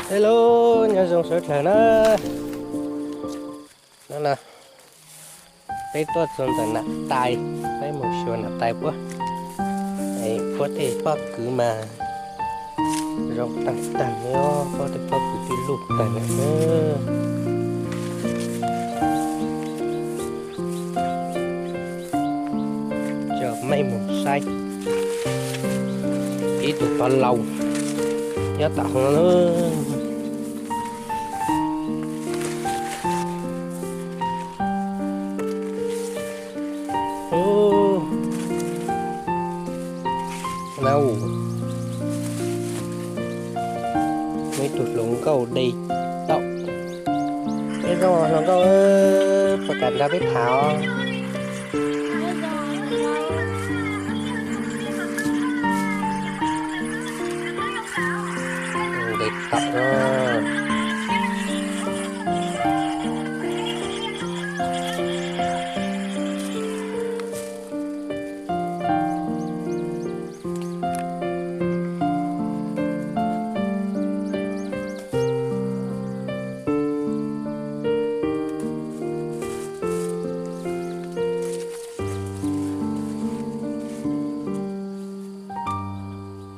Hello, nyob zoo sawv daws na. No na, peb tuaj txog ntawm Nam Tais, peb mus xyuas Nam Tais puab. Puab tej pob kws mas zoo taag taag, puab tej pob kws twb luj taag lawm. Coj mej mus saib ib tug pog laus nyob tom hov. Muaj ib tug hluas nkauj de tau. Nyob zoo hluas nkauj, puas kam nrog peb tham os? De tau.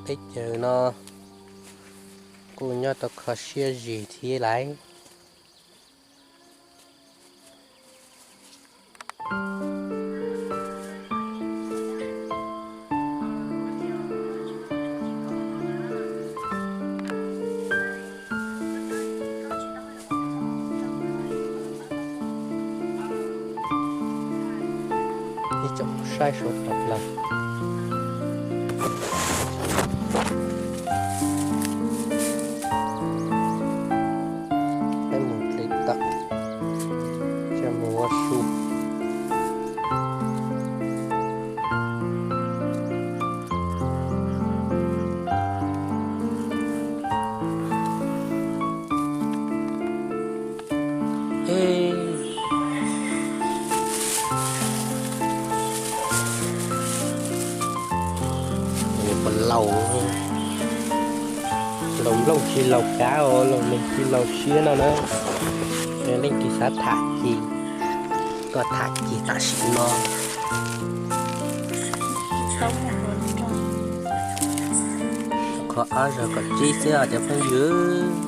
Teb chaws no kuj nyob tau kho siab zis thiab lauj. Ib tsoom saib suav tawm plaws. Peb mus dle tawm, coj mus ua su. Laus, laus nplooj tsis laus kav os, laus neeg tsis laus siab no na. Leej twg xav tham ces koj tham ces tam sim no. Qhov ob zog kom tsib xwb os cov phooj ywg.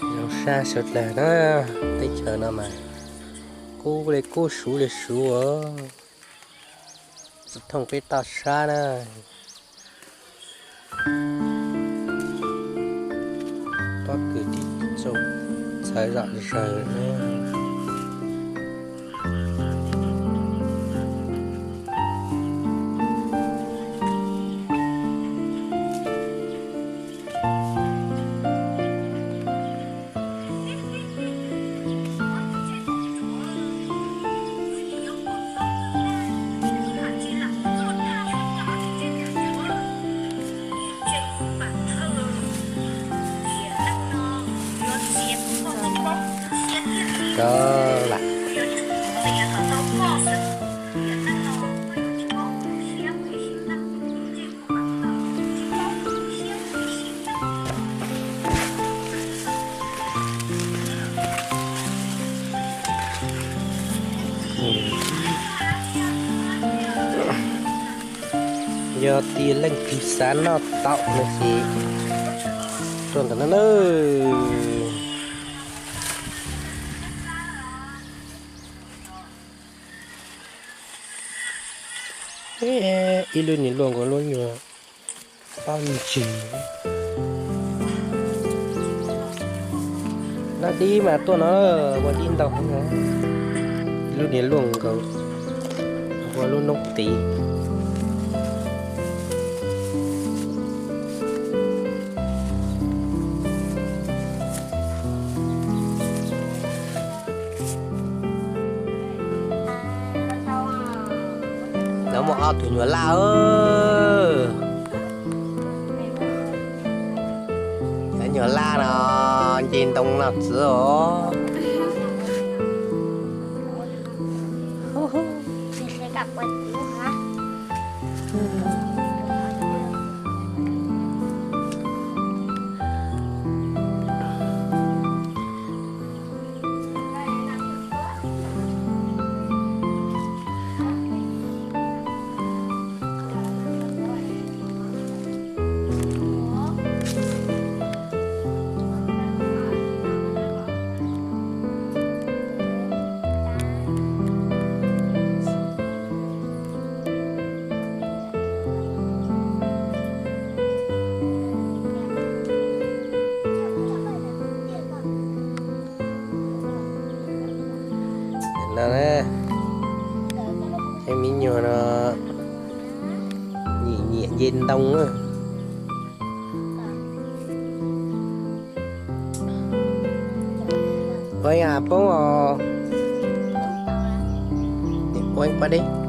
Zoo sab sawv dlawg na, teb chaws no mas kub li kub, suv li suv os. Txawm thooj peb toj sab na. Pob kws tib txoos txhawv zom zaws. Kawg lam. Yog tias leej twg xav noj taum no ces tuaj ntawm no nawb. Ib lub niag luaj nkaus lub nyuag pob ntseg. Noj dib mas tuaj no, ua dib ntau heev. Ib lub niag luaj nkaus ua lub noob qis. Muaj ob tug nyuam laj. Cov nyuam laj no nce ntoo noj txiv os. No, cov me nyuam no nyiam nyiam nce ntoo na. Ua yam poob os. Ua pab deb.